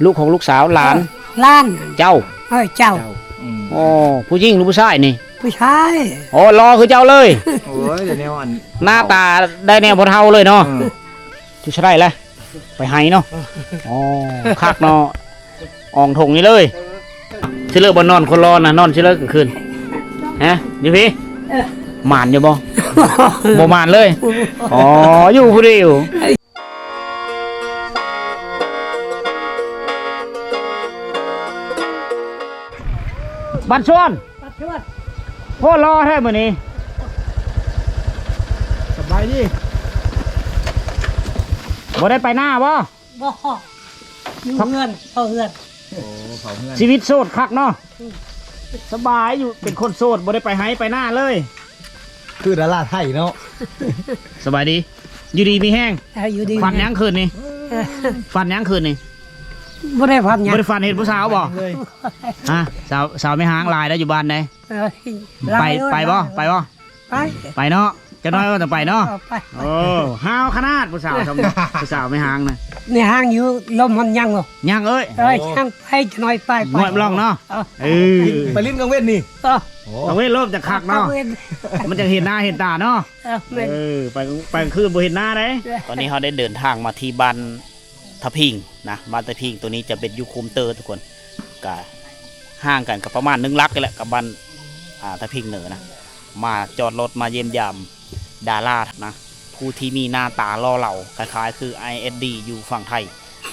ລູກຂອງລູກສາວ ຫຼານ ເອີ ຫຼານ ເຈົ້າ ເອີ ເຈົ້າ ເຈົ້າ ອືມ ໂອ້ ຜູ້ຍິງຫຼືຜູ້ຊາຍນີ້? ຜູ້ຊາຍ ໂອ້ ຫຼໍ່ຄືເຈົ້າເລີຍ ໂອ້ຍ ດຽວແນວອັນ ໜ້າຕາໄດ້ແນວພໍ່ເຖົ້າເລີຍເນາະ ເອີ ຈຸສະໄດ້ລະ ໄປໄຫເນາະ ອໍ ຄັກເນາະ ອອງຖົງນີ້ເລີຍ ຊິເລີກບໍ່ນອນຄົນຫຼໍ່ນະ ນອນຊິເລີກກາງຄືນ ຮະ ຢູ່ພີ້ ເອີ ໝານຢູ່ບໍ່? ບໍ່ໝານເລີຍ ອໍ ຢູ່ຜູ້ດຽວ. ບັດຊວນ ບັດຊວນ ໂອ້ ຫຼໍ່ແທ້ມື້ນີ້ ສະບາຍດີ ບໍ່ໄດ້ໄປນາບໍ່? ບໍ່ ຢູ່ເຮືອນ ເຝົ້າເຮືອນ ໂອ້ ເຝົ້າເຮືອນ ຊີວິດໂສດຄັກເນາະ ອືມ ສະບາຍຢູ່ ເປັນຄົນໂສດ ບໍ່ໄດ້ໄປໄຮ່ໄປນາເລີຍ ຄືດາລາໄທເນາະ ສະບາຍດີ ຢູ່ດີມີແຮງ ເອີ ຢູ່ດີ ຝັນຫຍັງຄືນນີ້? ເອີ ຝັນຫຍັງຄືນນີ້? ບໍ່ໄດ້ຝັນຫຍັງ ບໍ່ໄດ້ຝັນເຫັນຜູ້ສາວບໍ່? ຮະ ສາວ ສາວແມ່ຮ້າງຫຼາຍແລ້ວ ຢູ່ບ້ານໃດ? ເອີ ໄປ ຫຼາຍ ໄປບໍ່? ຫຼາຍ ໄປບໍ່? ໄປ ໄປເນາະ ຈັກໜ້ອຍວ່າຈະໄປເນາະ ເອີ ໄປ ໂອ້ ຫ້າວຂະໜາດຜູ້ສາວຊ່ຳ ຜູ້ສາວແມ່ຮ້າງນະ ແມ່ຮ້າງຢູ່ລົມຫັ້ນຍັງບໍ່? ຍັງເອີຍ ເອີຍ ໂອ້ ຍັງໄປ ຈັກໜ້ອຍໄປ ໄປ ງອຍບລັອງເນາະ ເອີ ເອີ ໄປຫຼິ້ນກາງເວັນນີ້ ເອີ ໂອ້ ກາງເວັນລົມຈັ່ງຄັກເນາະ ກາງເວັນ ມັນຈັ່ງເຫັນໜ້າເຫັນຕາເນາະ ເອີ ແມ່ນ ເອີ ໄປ ໄປກາງຄືນບໍ່ເຫັນໜ້າໃດ. ຕອນນີ້ເຮົາໄດ້ເດີນທາງມາທີ່ບ້ານ ທະພິງນະ ບ້ານທະພິງ ໂຕນີ້ຈະເປັນຢູ່ຄູມເຕີທຸກຄົນ ກະຫ່າງກັນກະປະມານໜຶ່ງຫຼັກນີ້ແຫຼະ ກັບບ້ານ ອ່າ ທະພິງເໜືອນະ ມາຈອດລົດມາຢ້ຽມຢາມດາລານະ ຜູ້ທີ່ມີໜ້າຕາຫຼໍ່ເຫຼົ່າ ຄ້າຍໆຄື ອ້າຍແອດດີ ຢູ່ຝັ່ງໄທ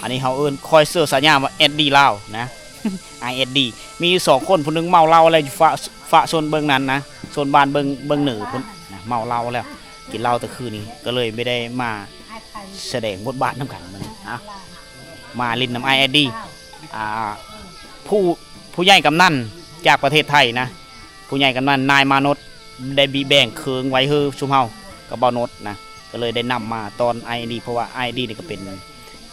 ອັນນີ້ເຮົາເອີ້ນ ຂ້ອຍເຊື່ອສາຍາມວ່າ ແອດດີລາວນະ ອ້າຍແອດດີ ມີຢູ່ສອງຄົນ ຜູ້ໜຶ່ງເມົາເຫຼົ້າແລ້ວຢູ່ຝາ ຝາໂຊນເບື້ອງນັ້ນນະ ໂຊນບ້ານເບື້ອງ ເບື້ອງເໜືອພຸ້ນນະ ເມົາເຫຼົ້າແລ້ວ ກິນເຫຼົ້າແຕ່ຄືນນີ້ ກໍເລີຍບໍ່ໄດ້ມາ ສະແດງບົດບາດນຳກັນມື້ນີ້ ເອົາ ມາຫຼິ້ນນຳອ້າຍແອດດີ ອ່າ ຜູ້ ຜູ້ໃຫຍ່ກຳນັນຈາກປະເທດໄທນະ ຜູ້ໃຫຍ່ກຳນັນນາຍມານົດ ໄດ້ບິແບ່ງເຄື່ອງໄວ້ໃຫ້ຊຸມເຮົາກັບບ່າວນົດນະ ກໍເລີຍໄດ້ນຳມາຕ້ອນອ້າຍແອດດີ ເພາະວ່າອ້າຍແອດດີນີ້ກໍເປັນ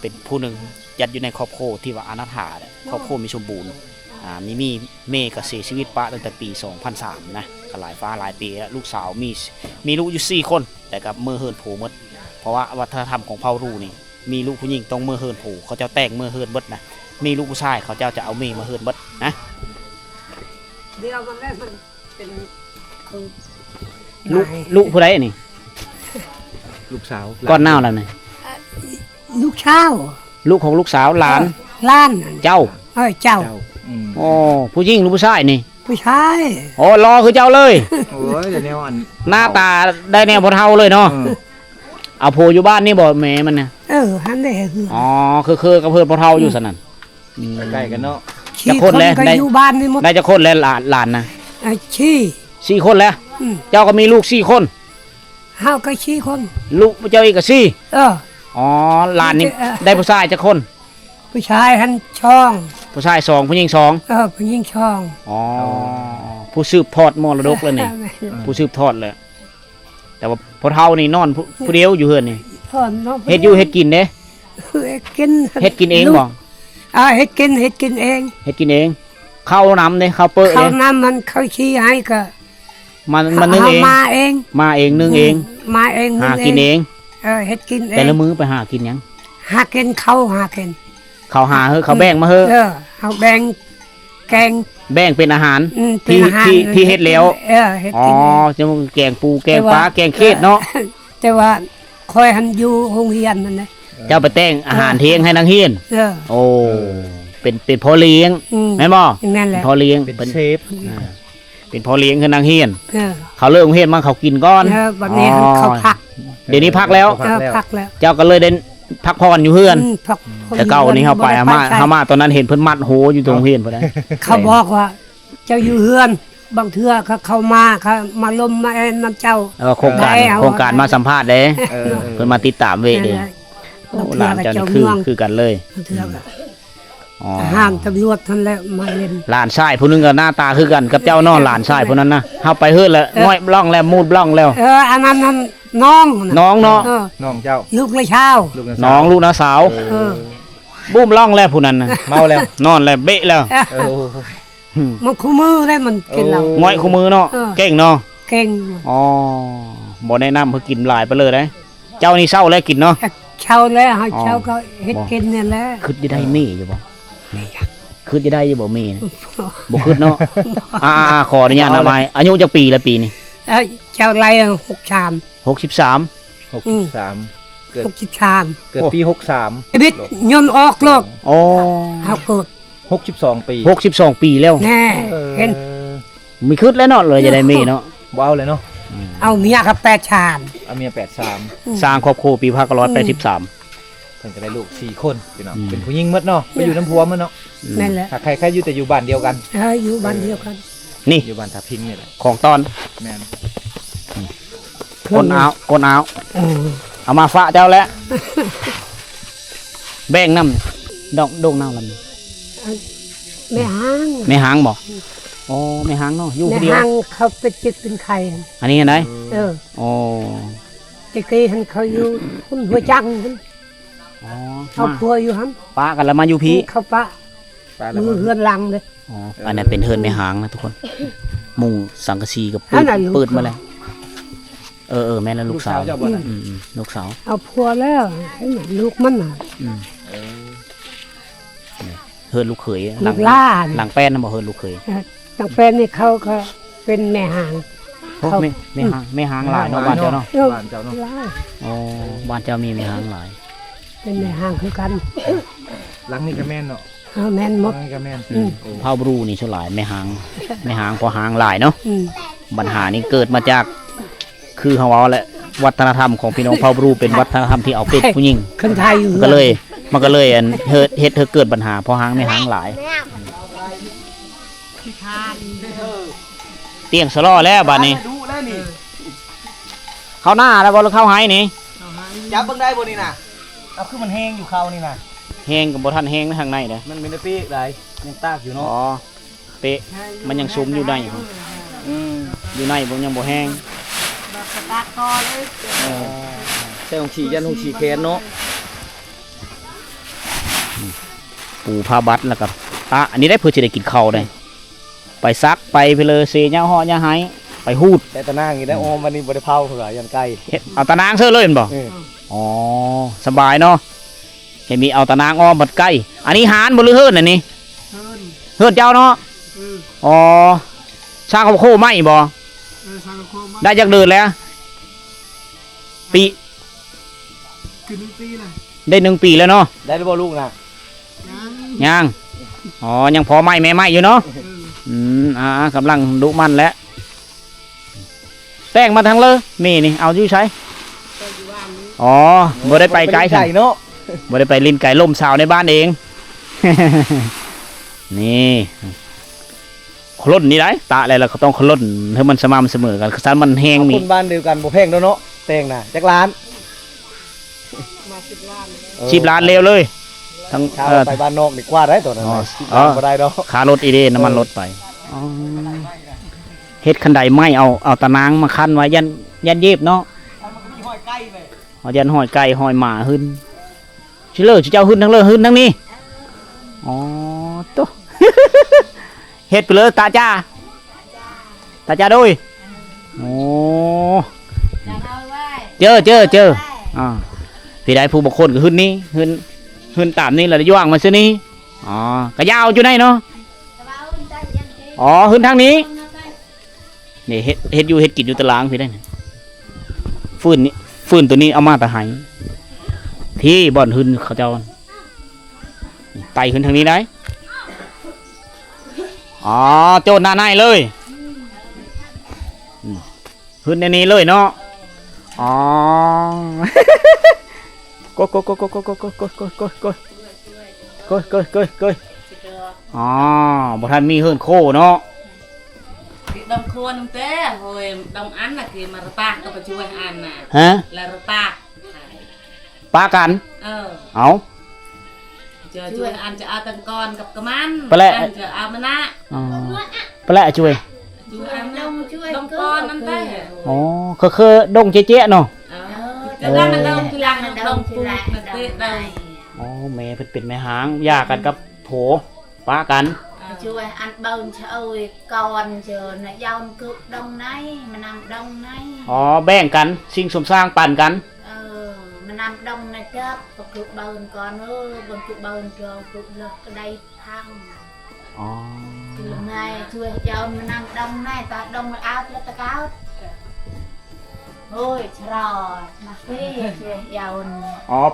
ເປັນຜູ້ໜຶ່ງຈັດຢູ່ໃນຄອບຄົວທີ່ວ່າອະນາຖາ ຄອບຄົວມີສົມບູນ ອ່າ ມີ ມີ ແມ່ກໍເສຍຊີວິດປະຕັ້ງແຕ່ປີສອງພັນສາມນະ ກໍຫຼາຍຟ້າຫຼາຍປີແລ້ວ ລູກສາວມີ ມີລູກຢູ່ສີ່ຄົນ ແຕ່ກໍເມືອເຮືອນໂພໝົດ ເພາະວ່າວັດທະນະທຳຂອງເຜົ່າຣູນີ້ ມີລູກຜູ້ຍິງຕ້ອງເມືອເຮືອນໂພ ເຂົາເຈົ້າແຕ່ງເມືອເຮືອນເບິດນະ ມີລູກຜູ້ຊາຍ ເຂົາເຈົ້າຈະເອົາແມ່ມາເຮືອນເບິດນະ ດຽວມັນໄດ້ ມັນເປັນ ລູກ ລູກຜູ້ໃດນີ້? ລູກສາວ ກ່ອນໜ້າລະນີ້ ເອີ ລູກສາວ ລູກຂອງລູກສາວ ຫຼານ ເອີ ຫຼານ ເຈົ້າ ເອີ ເຈົ້າ ເຈົ້າ ອືມ ໂອ້ ຜູ້ຍິງຫຼືຜູ້ຊາຍນີ້? ຜູ້ຊາຍ ໂອ້ ຫຼໍ່ຄືເຈົ້າເລີຍ ໂອ້ຍ ດຽວແນວອັນ ໜ້າຕາໄດ້ແນວພໍ່ເຖົ້າເລີຍເນາະ ເອີ ເອົາຜົວຢູ່ບ້ານນີ້ບໍ່ແມ່ມັນນະ? ເອີ ຫັ້ນແຫຼະ ອໍ ຄືໆກັບເຮືອນພໍ່ເຖົ້າຢູ່ຊັ້ນນັ້ນ ອືມ ໃກ້ໆກັນເນາະ ຈັກຄົນແລ້ວ? ໄດ້ ຢູ່ບ້ານນີ້ໝົດ ໄດ້ຈັກຄົນແລ້ວ ຫຼານ ຫຼານນະ? ອ່າ ສີ່ ສີ່ຄົນແລ້ວ ອືມ ເຈົ້າກໍມີລູກສີ່ຄົນ? ເຮົາກໍສີ່ຄົນ ລູກເຈົ້າອີກກໍສີ່ ເອີ ອໍ ຫຼານນີ້ ເອີ ໄດ້ຜູ້ຊາຍຈັກຄົນ? ຜູ້ຊາຍຫັ້ນສອງ ຜູ້ຊາຍສອງ ຜູ້ຍິງສອງ ເອີ ຜູ້ຍິງສອງ ອໍ ຜູ້ສືບທອດມໍລະດົກແລ້ວນີ້ ແມ່ນ ຜູ້ສືບທອດແລ້ວ ແຕ່ວ່າພໍ່ເຖົ້ານີ້ນອນຜູ້ ຜູ້ດຽວຢູ່ເຮືອນນີ້ ເຮັດຢູ່ເຮັດກິນເດ້? ເຮັດກິນ ເຮັດກິນເອງບໍ່? ອ່າ ເຮັດກິນ ເຮັດກິນເອງ ເຮັດກິນເອງ ເຂົ້ານຳເດ້ ເຂົ້າເປິເດ້ ເຂົ້ານຳມັນ ເຂົ້າຊີ້ໃຫ້ກໍ ມັນ ມັນໜຶ້ງເອງ ເຮົາມາເອງ ມາເອງ ໜຶ້ງເອງ ອືມ ມາເອງ ຫາກິນເອງ ເອີ ເຮັດກິນເອງ ແຕ່ລະມື້ໄປຫາກິນຫຍັງ? ຫາກິນເຂົ້າ ຫາກິນ ເຂົາຫາເຮີ ເຂົາແບ່ງມາເຮີ ເອີ ເຮົາແບ່ງແກງ ແບ່ງເປັນອາຫານ ອືມ ເປັນອາຫານ ທີ່ ທີ່ ທີ່ເຮັດແລ້ວ ເອີ ເຮັດກິນເອງ ອໍ ຈັ່ງແກງປູ ແກງປາ ແຕ່ວ່າ ແກງເຂດເນາະ ແຕ່ວ່າຂ້ອຍຫັ້ນຢູ່ໂຮງຮຽນຫັ້ນນະ ເຈົ້າໄປແຕ່ງອາຫານ ເອີ ທ່ຽງໃຫ້ນັກຮຽນ ເອີ ໂອ້ ເອີ ເປັນ ເປັນພໍ່ລ້ຽງ ອືມ ແມ່ນບໍ່? ແມ່ນແຫຼະ ເປັນພໍ່ລ້ຽງ ເປັນ ເປັນເຊຟ ອ່າ ເປັນພໍ່ລ້ຽງໃຫ້ນັກຮຽນ ເອີ ເຂົາເລີກໂຮງຮຽນມາເຂົາກິນກ່ອນ ເອີ ບັດນີ້ ອໍ ເຂົາພັກ ດຽວນີ້ພັກແລ້ວ ເອີ ພັກແລ້ວ ເຈົ້າກໍເລີຍໄດ້ພັກຜ່ອນຢູ່ເຮືອນ ອືມ ພັກຜ່ອນ ແຕ່ເກົ່ານີ້ເຮົາໄປ ເຮົາມາ ເຮົາມາຕອນນັ້ນເຫັນເພິ່ນມັດໂຫຢູ່ໂຮງຮຽນພຸ້ນນະ ເຂົາບອກວ່າເຈົ້າຢູ່ເຮືອນ ບາງເທື່ອເຂົາ ເຂົາມາ ເຂົາມາລົມມາແອນນຳເຈົ້າ ເອີ ໂຄງການ ໂຄງການມາສຳພາດເດ້ ເອີ ເພິ່ນມາຕິດຕາມເວະເດ້ ໂອ້ ຫຼານເຈົ້ານີ້ຄື ຄືກັນເລີຍ ບາງເທື່ອກໍ ອໍ ທະຫານຕຳຫຼວດຫັ້ນແຫຼະມາຫຼິ້ນ ຫຼານຊາຍຜູ້ໜຶ່ງກໍໜ້າຕາຄືກັນກັບເຈົ້າເນາະ ຫຼານຊາຍຜູ້ນັ້ນນະ ເຮົາໄປເຮີດແລ້ວ ເອີ ງອຍບລັອງແລ້ວ ມູດບລັອງແລ້ວ ເອີ ອັນນັ້ນຫັ້ນນ້ອງ ນ້ອງເນາະ ເອີ ນ້ອງເຈົ້າ ລູກນ້າສາວ ນ້ອງລູກນ້າສາວ ເອີ ບູມບລັອງແລ້ວຜູ້ນັ້ນນະ ເມົາແລ້ວ ນອນແລ້ວ ເບະແລ້ວ ເອີ ມັນຄູ່ມື້ໄດ໋ມັນກິນເຫຼົ້າ ງອຍຄູ່ມື້ເນາະ ເອີ ເກັ່ງເນາະ ເກັ່ງ ອໍ ບໍ່ແນະນຳໃຫ້ກິນຫຼາຍປານເລີຍເດ້ ເຈົ້ານີ້ເຊົາແລ້ວກິນເນາະ ເຊົາແລ້ວ ເຮົາເຊົາກໍເຮັດກິນນີ້ແຫຼະ ຄິດຊິໄດ້ເມຢູ່ບໍ່? ຄຶດຈະໄດ້ຢູ່ບໍ່ເມນີ້? ບໍ່ຄຶດເນາະ. ອ່າໆ ຂໍອະນຸຍາດນຳອ້າຍ. ອາຍຸຈັກປີລະປີນີ້? ເອີ ເຈົ້າໄລ່ ຫົກສິບສາມ ຫົກສິບສາມ. ຫົກສິບສາມ ເກີດ ຫົກສິບສາມ ເກີດປີ ໂອ້ ຫົກສິບສາມ. ຊີວິດຍົນອອກໂລດ. ອໍ ເຮົາເກີດ ຫົກສິບສອງປີ ຫົກສິບສອງປີແລ້ວ. ແນ່ ເອີ ເຫັນ ມີຄຶດແລ້ວເນາະ ເລີຍຈະໄດ້ເມເນາະ. ບໍ່ເອົາເລີຍເນາະ. ອືມ ເອົາເມຍກັບແປດສາມ ເອົາເມຍແປດສາມ. ອືມ ສ້າງຄອບຄົວປີພັນເກົ້າຮ້ອຍແປດສິບສາມ. ອືມ ເພິ່ນກໍໄດ້ລູກສີ່ຄົນພີ່ນ້ອງ. ອືມ ເປັນຜູ້ຍິງໝົດເນາະ. ໄປຢູ່ນຳຜົວໝົດເນາະ. ແມ່ນແຫຼະ. ຖ້າໃຄໆຢູ່ແຕ່ຢູ່ບ້ານດຽວກັນ. ເອີ ຢູ່ບ້ານດຽວກັນ. ນີ້ ຢູ່ບ້ານທ່າພິງນີ້ແຫຼະ ຂອງຕ້ອນ. ແມ່ນ. ອືມ ກົ້ນອາວ ກົ້ນອາວ. ເອີ ເອົາມາຝາກເຈົ້າແຫຼະ. ແບ່ງນຳດອກ ດົງນຳລຳ. ແມ່ຫາງ ແມ່ຫາງບໍ? ອໍ ແມ່ຫາງເນາະ ຢູ່ຜູ້ດຽວ. ແມ່ຫາງເຂົາເປັນຈິດເປັນໄຂ້. ອັນນີ້ຫັ້ນໃດ? ເອີ ອໍ ແຕ່ກີ້ຫັ້ນເຂົາຢູ່ພຸ້ນ ຫ້ວຍຈັງພຸ້ນ. ອໍ ເອົາຜົວຢູ່ຫັ້ນ ປະກັນແລ້ວມາຢູ່ພີ້. ເຂົາປະ ປະແລ້ວ ຢູ່ເຮືອນຫຼັງເດ້. ອໍ ອັນນັ້ນເປັນເຮືອນແມ່ຫາງນະທຸກຄົນ. ມຸງສັງກະສີກໍເປີດ ອັນນັ້ນລູກ ເປີດມາແລ້ວ. ເອີໆ ແມ່ນແລ້ວ ລູກສາວ. ລູກສາວເຈົ້າບໍ່ນະ? ອືມໆ ລູກສາວ. ເອົາຜົວແລ້ວ ລູກມັນນະ. ອືມ ເອີ ເຮືອນລູກເຂີຍ ຫຼັງ ລູກຫຼານ ຫຼັງແປ້ນນະບໍ່ ເຮືອນລູກເຂີຍ? ເອີ ຫຼັງແປ້ນນີ້ເຂົາກໍເປັນແມ່ຫາງ. ໂອ້ ເຂົາ ແມ່ ແມ່ຫາງ ແມ່ຫາງຫຼາຍເນາະ ບ້ານເຈົ້າເນາະ. ເອີ ບ້ານເຈົ້າເນາະ. ຫຼາຍ. ອໍ ບ້ານເຈົ້າມີແມ່ຫາງຫຼາຍ. ເປັນແມ່ຫາງຄືກັນ. ຫຼັງນີ້ກໍແມ່ນເນາະ. ເອີ ແມ່ນໝົດ. ກໍແມ່ນ. ອືມ ໂອ້ ເຜົ່າບຣູນີ້ສ່ວນຫຼາຍແມ່ຫາງ ແມ່ຫາງພໍ່ຫາງຫຼາຍເນາະ. ອືມ ບັນຫານີ້ເກີດມາຈາກ ຄືເຮົາເວົ້າແຫຼະ ວັດທະນະທຳຂອງພີ່ນ້ອງເຜົ່າບຣູ ເປັນວັດທະນະທຳທີ່ເອົາເປັດຜູ້ຍິງ. ເອີ ມັນກໍເລີຍ ມັນກໍເລີຍ ອັນ ເຮັດ ເຮັດໃຫ້ເກີດບັນຫາພໍ່ຫາງແມ່ຫາງຫຼາຍ. ຕຽງສະຫຼໍ່ແລ້ວບາດນີ້. ເຂົ້ານາແລ້ວບໍ່ ຫຼືເຂົ້າໄຮ່ນີ້? ຈັບເບິ່ງໄດ້ບໍ່ນີ້ນະ? ເອົາ ຄືມັນແຫ້ງຢູ່ເຂົ້ານີ້ນະ. ແຫ້ງກໍບໍ່ທັນແຫ້ງທາງໃນເດ້. ມັນມີແຕ່ປີກໄດ໋ ຍັງຕາກຢູ່ເນາະ. ອໍ ເປະ ມັນຍັງຊຸມຢູ່ໃນ. ອືມ ຢູ່ໃນບໍ່ ຍັງບໍ່ແຫ້ງ. ເອີ ໃສ່ຫົງສີ ຢັນຫົງສີແຂນເນາະ. ອືມ ປູຜ້າບັດແລ້ວກໍຕາກ ອັນນີ້ໄດ້ ເພື່ອຊິໄດ້ກິນເຂົ້າໄດ້. ໄປສັກ ໄປເພີເລີເຊ ຍາເຫາະຍາໄຮ ໄປຫູດ. ແຕ່ຕານາງນີ້ໄດ້ ອືມ ອ້ອມ ວັນນີ້ບໍ່ໄດ້ເຜົາເທື່ອ ຢ້ານໄກ່. ເຮັດເອົາຕານາງເຊີເລີຍແມ່ນບໍ່? ເອີ ອໍ ສະບາຍເນາະ. ເຫັນມີເອົາຕານາງອ້ອມບັດໄກ່. ອັນນີ້ຮ້ານບໍ່ ຫຼືເຮືອນອັນນີ້? ເຮືອນ ເຮືອນເຈົ້າເນາະ. ອືມ ອໍ ສ້າງຄອບຄົວໃໝ່ບໍ່? ເອີ ສ້າງຄອບຄົວໃໝ່. ໄດ້ຈັກເດືອນແລ້ວ? ປີ ຄືໜຶ່ງປີແລ້ວ. ໄດ້ໜຶ່ງປີແລ້ວເນາະ. ໄດ້ແລ້ວບໍ່ລູກນະ? ຍັງ ຍັງ. ອໍ ຍັງພໍ່ໃໝ່ແມ່ໃໝ່ຢູ່ເນາະ. ເອີ ອືມ ອ່າ ກຳລັງດຸໝັ່ນແຫຼະ. ແຕ່ງມາທາງເລີ ເມນີ້ ເອົາຢູ່ໃສ? ອໍ ບໍ່ໄດ້ໄປໄກ ບໍ່ໄດ້ໄກເນາະ. ບໍ່ໄດ້ໄປຫຼິ້ນໄກ ລົມສາວໃນບ້ານເອງ. ນີ້ ໂຄລົນນີ້ໄດ໋ ຕາກແລ້ວ ແລ້ວກໍຕ້ອງໂຄລົນໃຫ້ມັນສະໝ່ຳສະເໝີກັນ ຄັນຊັ້ນມັນແຫ້ງ. ເອົາ ມີຄົນບ້ານດຽວກັນ ບໍ່ແພງດອກເນາະ. ແຕ່ງນະ ຈັກລ້ານ? ມາສິບລ້ານ. ເອີ ສິບລ້ານແລ້ວເລີຍ. ທັງ ເອີ ໄປບ້ານນອກດີກວ່າໄດ໋ ຕອນນັ້ນ. ອໍ ສິບລ້ານບໍ່ໄດ້ດອກ. ຄ່າລົດອີກເດ້ ນ້ຳມັນລົດໄປ. ເອີ ອໍ ເຮັດຄັນໃດໄມ້ ເອົາ ເອົາຕານາງມາຄັນໄວ້ ຢ້ານ ຢ້ານເຢບເນາະ. ເອົາ ຢ້ານຮອຍໄກ່ ຮອຍໝາ ຫຶ້ນ ຊິເລີ ຊິເຈົ້າຫຶ້ນທາງເລີ ຫຶ້ນທາງນີ້. ອໍ ໂຕ ເຮັດໄປເລີ ຕາຈ້າ ຕາຈ້າໂດຍ. ໂອ້ ເຈີ ເຈີ ເຈີ ອ່າ ຜູ້ໃດຜູ້ບາງຄົນກໍຫຶ້ນນີ້ ຫຶ້ນ ຫຶ້ນຕາມນີ້ ແລ້ວຍ່າງມາຊື່ນີ້. ອໍ ກະຍາວຢູ່ໃນເນາະ. ອໍ ຫຶ້ນທາງນີ້. ນີ້ເຮັດ ເຮັດຢູ່ເຮັດກິນຢູ່ຕາລາງພີ້ໄດ໋. ຟືນນີ້ ຟືນໂຕນີ້ເອົາມາແຕ່ໄຮ່ ພີ້ບ່ອນຫຶ້ນເຂົາເຈົ້າ ໄຕ່ຂຶ້ນທາງນີ້ໄດ໋. ອໍ ໂຈດໜ້າໃນເລີຍ. ອືມ ຫຶ້ນໃນນີ້ເລີຍເນາະ. ອໍ ໂກຍ ໂກຍ ໂກຍ ໂກຍ ອໍ ບໍ່ທັນມີເຮືອນໂຄເນາະ. Thì đông khô năm té, hồi đông ăn là thì mà rơtah, có phải chui ăn à. Hả? Là rơtah. ປະກັນ. Ờ. ເອົາ Cho chui ăn cho ao tăng con cặp cà măn. ປະແຫຼະ Ăn cho ao mă nạ. ອໍ ປະແຫຼະ chui. Chui ăn đông, chui đông con ăn té. ອໍ ຄື ຄືດົງເຈະໆເນາະ. Ờ. Cái lăng là đông, cái lăng là đông, chui là đông. ອໍ ແມ່ເພິ່ນເປັນແມ່ຮ້າງ ຢ່າກັນກັບຜົວ ປະກັນ. Ờ. Chui ăn bông chui con, chui nó dòng cứ đông này, mà nằm đông này. ອໍ ແບ່ງກັນ ສິ່ງຊຸມສ້າງປັນກັນ. Ờ, mà nằm đông này cặp, cặp Cứ bơ̆n con ơ, bơ̆n cứ bơ̆n cho cứ lơ cái đây thăm. Ồ. Cứ mai chui cho mà nằm đông này, ta đông là áo là ta cáo. Ôi, chà rò, mà khi chui giàu. ອໍ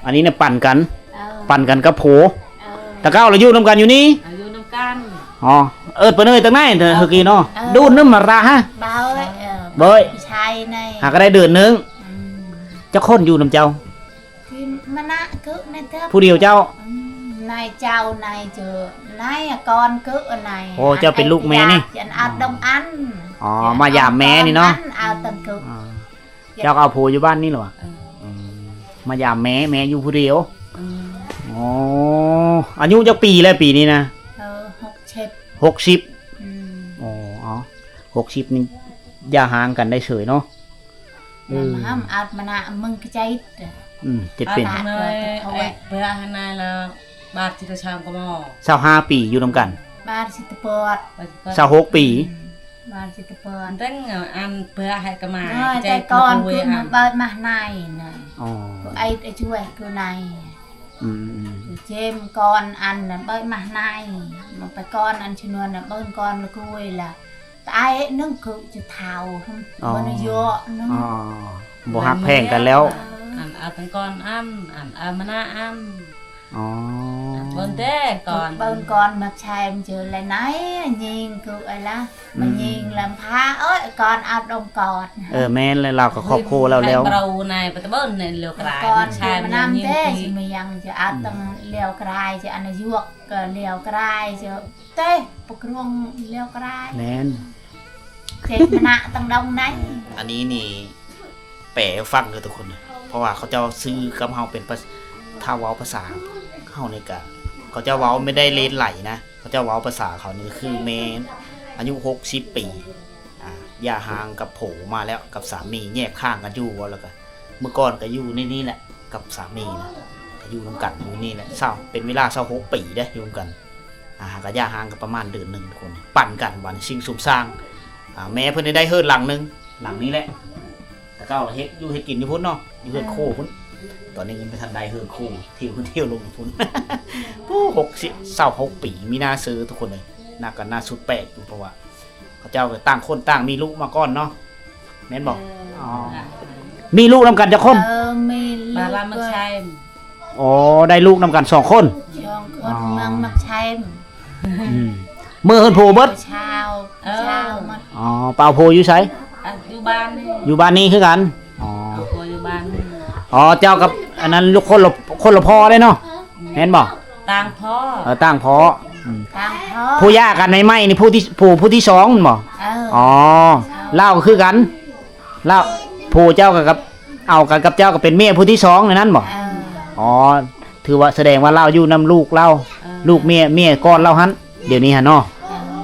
ອັນນີ້ນະ ປັນກັນ ເອີ ປັນກັນກັບຜົວ. ເອີ ແຕ່ເກົ່າລະຢູ່ນຳກັນຢູ່ນີ້ ເອີ ຢູ່ນຳກັນ. ອໍ ເອີ້ນປາເນີຍຕັ້ງໃນເມື່ອກີ້ເນາະ. ເອີ ດູນນຳມາລາຮະ ເບົ້ຍ ເອີ ເບົ້ຍ ໃຊ່ໃນ ຫາກໍໄດ້ເດືອນໜຶ່ງ. ອືມ ຈັກຄົນຢູ່ນຳເຈົ້າ? ທີ່ມະນະຄືໃນເທິບ ຜູ້ດຽວເຈົ້າ? ອືມ ນາຍເຈົ້າ ນາຍເຈີ ນາຍອາກອນຄືນາຍ. ໂອ້ ເຈົ້າເປັນລູກແມ່ນີ້ ອັນອາດດົງອັນ. ອໍ ມາຢາມແມ່ນີ້ເນາະ ອັນອາດຕັ້ງຄື. ອໍ ເຈົ້າກໍເອົາຜົວຢູ່ບ້ານນີ້ເຫຼືອ? ເອີ ອືມ ມາຢາມແມ່ ແມ່ຢູ່ຜູ້ດຽວ. ອືມ ອໍ ອາຍຸຈັກປີແລ້ວປີນີ້ນະ? ເອີ ຫົກສິບ ຫົກສິບ. ອືມ ໂອ້ ເອົາ ຫົກສິບນີ້ຢ່າຮ້າງກັນໄດ້ເສີຍເນາະ. ເອີ ມາຫ້າມອາດມະນະມຶງກະໄຈ. ອືມ ເຈັດເປັນ ເບາະໃຫ້ນາຍລະ ບາດຊິຕະຊາງກະໝໍ ຊາວຫ້າປີຢູ່ນຳກັນ. ບາດຊິຕະປອດ ຊາວຫົກປີ. ອືມ ບາດຊິຕະປອດ ຕັ້ງອັນເບາະໃຫ້ກະມາ ເອີ ແຕ່ກ່ອນຄືມາເບີດມາໃນນະ. ອໍ ໄອ້ ໄອ້ຊ່ວຍຄືໃນ. ອືມ ເຈັມກ່ອນອັນເບີດມາໃນ ມາໄປກ່ອນອັນຊະນວນນະ ເບິ່ງກ່ອນລະຄຸຍລະ ຕາຍໜຶ່ງຄືຈະເຖົ້າ ອໍ ມັນເຍາະໜຶ່ງ. ອໍ ບໍ່ຮັກແພງກັນແລ້ວ. ເອີ ອັນເອົາຕັ້ງກ່ອນອັນ ອັນເອົາມານະອັນ. ອໍ ເບິ່ງແຕ່ກ່ອນ ເບິ່ງກ່ອນມາແຊມເຈີລະໄນ ຍິງຄືໄອ້ລະ ອືມ ມາຍິງລຳພາ ເອີຍ ກ່ອນເອົາດົງກອດ. ເອີ ແມ່ນແລ້ວ ລາວກໍຄອບຄົວລາວແລ້ວ. ເຮົານາຍປະຕະເບິ່ນໃນລຽວກາຍ ກ່ອນມາແຊມມານຳແທ້ ຊິມາຍັງຈະເອົາຕັ້ງລຽວກາຍ ຈະອັນນາຍົກກໍລຽວກາຍ ຈະ ເຕະປະກຣວງແລ້ວກະໄດ້. ແມ່ນ ເຈັດມະນະຕັງດອງໃນ. ອັນນີ້ນີ້ແປໃຫ້ຟັງເດີທຸກຄົນ ເພາະວ່າເຂົາເຈົ້າສື່ກັບເຮົາເປັນພາ ຖ້າເວົ້າພາສາເຮົານີ້ກະ ເຂົາເຈົ້າເວົ້າແມ່ນໄດ້ເລນໄຫຼນະ ເຂົາເຈົ້າເວົ້າພາສາເຂົານີ້ຄືແມ່ອາຍຸຫົກສິບປີ ອາ ຢ່າຮ້າງກັບຜົວມາແລ້ວ ກັບສາມີ ແຍກທາງກັນຢູ່ ເວົ້າແລ້ວກະ ເມື່ອກ່ອນກໍຢູ່ໃນນີ້ແຫຼະ ກັບສາມີນະ ກໍຢູ່ນຳກັນຢູ່ນີ້ແຫຼະ ຊາວ ເປັນເວລາຊາວຫົກປີເດ້ ຢູ່ນຳກັນ. ອ່າ ຫາກໍຢ່າຮ້າງກັນປະມານເດືອນໜຶ່ງທຸກຄົນ ປັນກັນ ບາດນີ້ສິ່ງຊຸມສ້າງ. ອ່າ ແມ່ເພິ່ນໄດ້ເຮືອນຫຼັງໜຶ່ງ ຫຼັງນີ້ແຫຼະ ແຕ່ເກົ່າເຮັດຢູ່ເຮັດກິນຢູ່ພຸ້ນເນາະ ຢູ່ເຮືອນ ເອີ ໂຄພຸ້ນ. ຕອນນີ້ຍັງບໍ່ທັນໄດ້ເຮືອນໂຄ ທ່ຽວຂຶ້ນທ່ຽວລົງຢູ່ພຸ້ນ. ໂອ້ ຫົກສິບ ຊາວຫົກປີ ມີໜ້າເຊີທຸກຄົນເອີຍ. ໜ້າ ກໍໜ້າສຸດແປກຢູ່ ເພາະວ່າ ເຂົາເຈົ້າກໍຕ່າງຄົນຕ່າງມີລູກມາກ່ອນເນາະ ແມ່ນບໍ່? ເອີ ອໍ ມີລູກນຳກັນຈັກຄົນ? ເອີ ມີລູກ ບາລາມັກໄຊ. ອໍ ໄດ້ລູກນຳກັນສອງຄົນ ສອງຄົນ ອໍ ເມືອງມັກໄຊ. ອືມ ເມືອເຮືອນຜູ້ເບິດ ຊາວ ເອີ ຊາວໝົດ. ອໍ ເປົ່າຜູ້ຢູ່ໃສ? ອ່ະ ຢູ່ບ້ານນີ້ ຢູ່ບ້ານນີ້ຄືກັນ. ອໍ ເອົາຜົວຢູ່ບ້ານນີ້. ອໍ ເຈົ້າກັບອັນນັ້ນລູກຄົນລະ ຄົນລະພໍ່ເດ້ເນາະ ແມ່ນບໍ່? ຕ່າງພໍ່ ເອີ ຕ່າງພໍ່. ອືມ ຕ່າງພໍ່. ຜູ້ຢ່າກັນໃໝ່ໆນີ້ ຜູ້ທີ່ ຜູ້ ຜູ້ທີສອງແມ່ນບໍ່? ເອີ ອໍ ລາວກໍຄືກັນ ລາວ ຜູ້ເຈົ້າກໍກັບ ເອົາກັນກັບເຈົ້າກໍເປັນເມຍຜູ້ທີສອງໃນນັ້ນບໍ່? ເອີ ອໍ ຖືວ່າສະແດງວ່າລາວຢູ່ນຳລູກລາວ ເອີ ລູກເມຍ ເມຍກ່ອນລາວຫັ້ນ ດຽວນີ້ຫັ້ນເນາະ.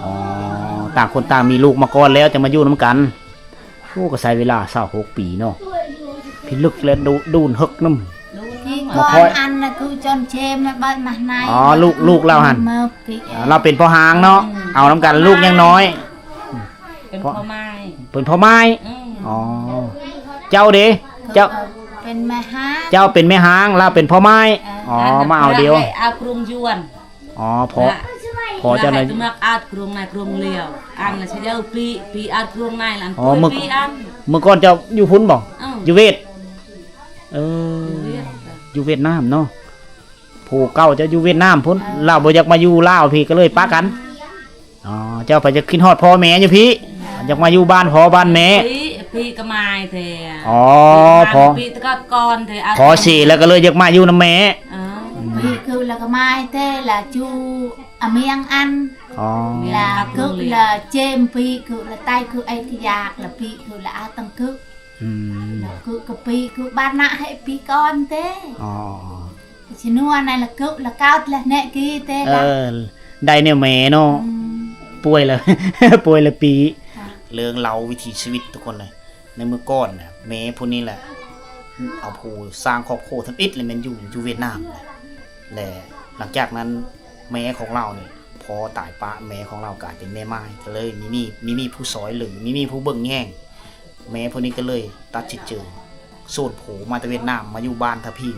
ເອີ ອໍ ຕ່າງຄົນຕ່າງມີລູກມາກ່ອນແລ້ວ ຈັ່ງມາຢູ່ນຳກັນ. ໂອ້ ກໍໃຊ້ເວລາຊາວຫົກປີເນາະ ພິລຶກ ແລະ ດູ ດູນເຮີກນຳ. ທີ່ກ່ອນອັນນະ ຄືຈອນເຈມນະ ເບີດມາໃນ. ອໍ ລູກ ລູກລາວຫັ້ນ ມາປີ ລາວເປັນພໍ່ຮ້າງເນາະ. ອືມ ເອົານຳກັນ ລູກຍັງນ້ອຍ ເປັນພໍ່ໝ້າຍ ເປັນພໍ່ໝ້າຍ. ອືມ ອໍ ເຈົ້າເດ? ເຈົ້າ ເປັນແມ່ຮ້າງ ເຈົ້າເປັນແມ່ຮ້າງ ລາວເປັນພໍ່ໝ້າຍ. ເອີ ອໍ ມາເອົາດຽວ ເອົາກຣວງຢວນ. ອໍ ພໍ່ ພໍ່ເຈົ້ານະ ມາເອົາກຣວງໃນກຣວງລຽວ ອັນລະຊະເຢາປີ ປີເອົາກຣວງໃນລະ ອໍ ເມື່ອ ປີອັນ ເມື່ອກ່ອນເຈົ້າຢູ່ພຸ້ນບໍ່? ເອີ ຢູ່ຫວຽດ. ເອີ ຢູ່ຫວຽດ ຢູ່ຫວຽດນາມເນາະ. ຜູ້ເກົ່າເຈົ້າຢູ່ຫວຽດນາມພຸ້ນ ເອີ ລາວບໍ່ຢາກມາຢູ່ລາວພີ້ ກໍເລີຍປະກັນ. ອໍ ເຈົ້າໄປຈະຄິດຮອດພໍ່ແມ່ຢູ່ພີ້ ເອີ ຢາກມາຢູ່ບ້ານພໍ່ບ້ານແມ່. ພີ້ ພີ້ກໍມາແທ້. ອໍ ພໍ່ ພີ້ກໍກ່ອນແທ້ ພໍເສຍແລ້ວກໍເລີຍຢາກມາຢູ່ນຳແມ່. ເອີ ອືມ ພີ້ຄືລະກໍມາແທ້ລະ ຈູອາມຽງອັນ. ອໍ ລະກຶລະເຈມ ພີ້ຄືລະໄຕຄືໄອທີ່ຢາກລະ ພີ້ຄືລະອາຕັງກຶ. ອືມ ລະກຶກະປີຄືບ້ານນະໃຫ້ປີກ່ອນເຕ. ອໍ ຊິນົວໃນລະກຶລະກາດລະແນະກີເຕ. ເອີ ລະ ໄດ້ແນວແມ່ເນາະ. ອືມ ປ່ວຍລະ ປ່ວຍລະປີ. ເລື່ອງລາວວິຖີຊີວິດທຸກຄົນເລີຍ ໃນເມື່ອກ່ອນນະ ແມ່ຜູ້ນີ້ແຫຼະເອົາຜູ້ສ້າງຄອບຄົວທຳອິດ ລະແມ່ນຢູ່ ຢູ່ຫວຽດນາມ. ແລະ ຫຼັງຈາກນັ້ນແມ່ຂອງລາວນີ້ ພໍ່ຕາຍປະແມ່ຂອງລາວກາຍເປັນແມ່ໝ້າຍ ກໍເລີຍມີ ມີ ມີ ມີຜູ້ຊ່ອຍເຫຼືອ ມີ ມີຜູ້ເບິ່ງແຍງ. ແມ່ຜູ້ນີ້ກໍເລີຍຕັດສິນໃຈໂສນໂພມາແຕ່ຫວຽດນາມ ມາຢູ່ບ້ານທະພິງ